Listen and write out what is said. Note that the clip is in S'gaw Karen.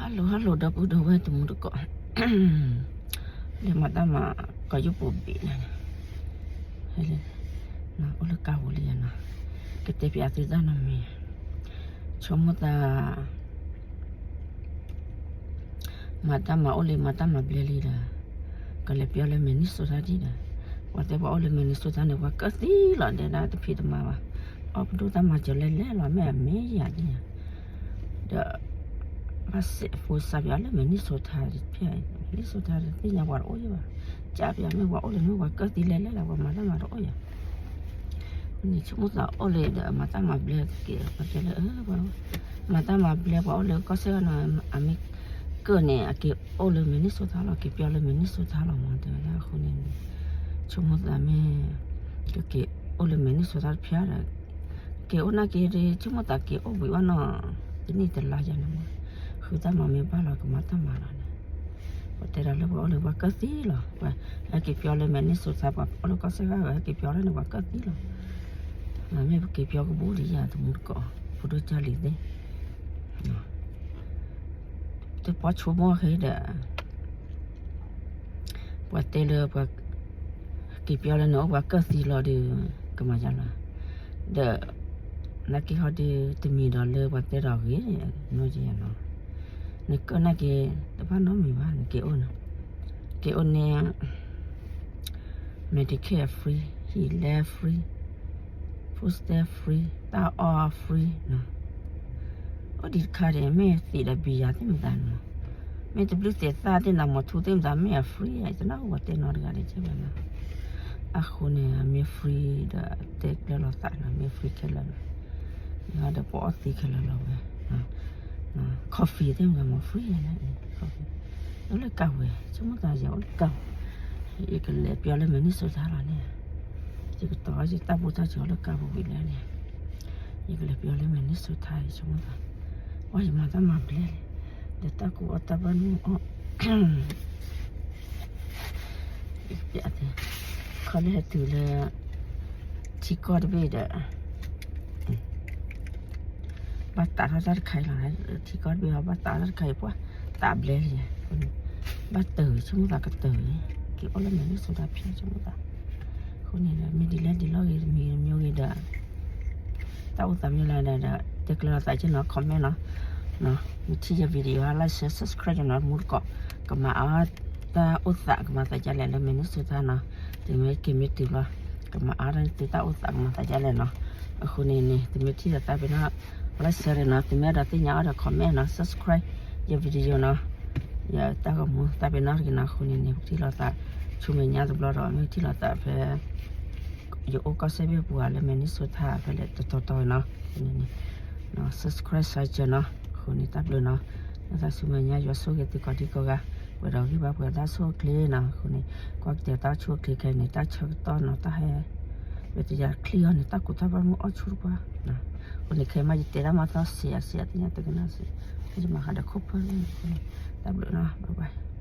Hello hello ဒီပုၢ်ဒီဝဲၢ်တံၤသကိး, လၢမၤတၢ်မၤ ကီၢ်ယူၢ်ပူၤဘ့ၣ်န့ၣ်, အိၣ်လၢကါပူၤလံနီၤ, ကတဲပၠးသုတၢ်နီတမံၤ, ဆိကမိၣ်သး မၤတၢ်မၤအိၣ်လံ မၤတၢ်မၤဘျဲလံဒီး ကလဲၤပျီလၢ Minnesota ဒံးဒီး, ပှၤတဲပှၤအိၣ်လၢ Minnesota န့ၣ် ပှၤကၢၢ်သံလီၤ ဒဲဒၣ်တဖံးတမၤဘၣ်, အီၣ်ပဒိၣ်တၢ်မၤစၢၤလဲၣ်လဲၣ်လီၤ မ့ၢ်အမ့ၢ်ယၤသ့ၣ်ညါ, ဒီး ဘၣ်စဲးဖိစးပၠးလၢ Minnesota တဖၣ်, Minnesota တသ့ၣ်ညါပှၤတအိၣ်ယၤဘၣ်, ကၠးပၠးမ့ၢ်ပှၤအိၣ်လၢမ့ၢ်ပှၤကၢၢ်သံလဲၣ်လဲၣ်လီၤ ပှၤမၤတၢ်မၤတအိၣ်ယၤ န့ၣ်ဆိကမိၣ်သးအိၣ်လၢဒီး မၤတၢ်မၤဘျဲက့ၤ ပှၤတဲလၢ မၤတၢ်မၤဘျဲပှၤအိၣ်လၢကီၢ်စဲၣ်ဂီၢ်နီၤ, အမ့ၢ်ကၢၢ်န့ၣ် အက့ၤအိၣ်လၢ Minnesota လီၤ, က့ၤပျီလၢ Minnesota လီၤမး တဲဝဲဒၣ်အဃိန့ၣ်, ဆိကမိၣ်သးမ့ၢ် ကက့ၤအိၣ်လၢ Minnesota တဖျါဒီး က့ၤအိၣ်နာ်က့ၤ ဆိကမိၣ်သးက့ၤအိၣ်ဘှံးဘၣ်နီၤ, တနံၣ်တလါယၤန့ၣ်မး, ဃုတၢ်မၤမ့ၢ်ဘၣ်လီၤ ကမၤတၢ်မၤလီၤန့ၣ်, ပှၤတဲဒီးလၢပှၤအိၣ်လၢပှၤကၢၢ်သံလီၤ, ပှၤဟဲက့ၤပျီလၢ Minnesota ပှၤအိၣ်လၢကီၢ်စဲၣ်ဂီၢ် ဟဲက့ၤပျီလၢန့ၣ် ပှၤကၢၢ်သံလီၤ, မ့ၢ်ပက့ၤပျီကဘူၣ်ဒံးယၤတံၤသကိး ဖိဒိၣ်ကၢ်လံၤသ့ၣ် တပှီဆိကမိၣ်ဃဲဒီး ပှၤတဲလၢပှၤ က့ၤပျီလၢနအိၣ်ပှၤကၢၢ်သံလီၤဒီး ကမၤယါလီၤ, ဒီး နာ်က့ဟီဒီး တမံၤဒီးလၢပှၤတဲဒီးဂ့ၤ နီၢ်ယဲနီၤ, နကၢၢ်နာ်က့ၤ တဘၣ်နီတမံၤဘၣ် နက့ၤအိၣ်နီၤ, က့ၤအိၣ်န့ၣ် Medicare free, health free, food stamp free, တၢ်အီၣ် free နီၤ, အိၣ်ဒံးတခါဒီး မ့ၢ်သံးဒီးဘံယၤသ့ၣ်မတၤနီၤ, မ့ၢ်တဘျုးသဲးသၣ်သ့ၣ်မတၤ မီၤထူသ့ၣ်မတၤ မ့ၢ်အ free တနီၢ်ဝဲတဲနီတဂၤဒီးကဲဘၣ်နီၤ, အဃိန့ၣ် မ့ၢ် free ဒီးတဲကျၢၤလိာ်သးနီၤ, မ့ၢ် free ခဲလၢာ်နီၤ, ဒီးပအီၣ်သံခဲလၢာ်လီၤဝဲ coffee သ့ၣ်မတၤမီၤ free န့ၣ်, အိၣ်လၢကါဝဲ ဆိကမိၣ်သးယၤအိၣ်လၢကါဝဲ, ယကလဲၤပျီလၢ Minnesota လီၤန့ၣ်, ယကတီၤယတၢ်ဘူၣ်တၢ်စၢၤလၢကါပူၤဝံၤလၢန့ၣ်, ယကလဲၤပျီလၢ Minnesota ဆိကမိၣ်သး, အီၣ်ယမၤတၢ်မၤဘျဲလံ, ဒီးတၢ်ကူအီၣ်တၢ်ဘၣ်မုၢ်အီၣ် ခီလၢဟဲတုၤလၢ ထံကီၢ်တဘ့ၣ်ဒီး ဘၣ်တးထီၣ်တၢ်တခါအံၤလီၤ, ထံကီၢ်တဘ့ၣ်ဟီ ဘၣ်တးထီၣ်တၢ်တခါအံၤ ပှၤတးဘျဲလံ, ဘၣ်တၢ် ဆိကမိၣ်သးကတၢၢ်, က့ၤအိၣ်လၢ Minnesota ဖျါ ဆိကမိၣ်သး, အဃိန့ၣ်ဒီး မ့ၢ်ဒ်လဲၣ်ဒ်လဲၣ်ဂ့ၤ တမံၤတမံၤဂ့ၤဒီး တၢ်အိၣ်သးမ့ၢ်လၢဒီး တဲကျၢၤလိာ်သးက့နီၤ comment နီၤ, မ့ၢ်ထံၣ်ယ video like share subscribe နီၤ မူတကိး, ကမၤအါ တၢ်အိၣ်သးကမၤသးဒ်လဲၣ်လၢ Minnesota နီၤ, တမ့ၢ်က့ၤမ့ၢ်တုၤလီၤ, ကမၤအါတၢ်သုတၢ်အိၣ်သးကမၤသးဒ်လဲၣ်နီၤ, အဃိန့ၣ်န့ၣ် တမ့ၢ်ထံၣ်ဒီးတၢ်ပ့ၤနီၣ် like share နီၤ, တမ့ၢ်အဲၣ်ဒိးသ့ၣ်ညါအီၤဒီး comment နီၤ subscribe ယ video နီၤ, ယတၢ်ဂီၤမူတၢ်ပ့ၤနီၣ်တဂ့ၤနီၤ, အဃိန့ၣ်န့ၣ် ပထံၣ်လိာ်သး ဆူမဲာ်ညါတဘျီဒီး မ့ၢ်ထံၣ်လိာ်သးဖဲ ယအိၣ်ကီၢ်စဲၣ်ဘ့ၣ်ပူၤဧါ လၢ Minnesota ဖဲလဲၣ်တတီၤတီၤနီၤ, subscribe share နီၤ, အဃိန့ၣ်တၢ်ဘျုးနီၤ, လၢတၢ်ဆူမဲာ်ညါယွၤဆိၣ်ဂ့ၤသုကိးဒံကိးဂၤ, ပှဲၤဒီးဂံၢ်ဘါပှဲၤတၢ်ဆိၣ်ချ့နီၤ, အဃိန့ၣ် ကွၢ်ကတဲာ်တၢ်ဆိၣ်ချ့ခဲအံၤန့ၣ် တၢ်ဆၢကတီၢ်နီၤ တၢ်ဟဲ ဝဲတယၤချံအီၤန့ၣ် တၢ်ကူတၢ်ဘၣ်မုၢ်အီၣ်ဆူၣ်တပှၢ်, အဃိန့ၣ် ခဲမးယတဲတၢ်မၤသီစံးအစံးအသ့ၣ်ညါတကနၣ်စံး, ယမၤဃးဒီးခိၣ်ဖၢၣ်လံ, တၢ်ဘျုးနီၤ bye bye.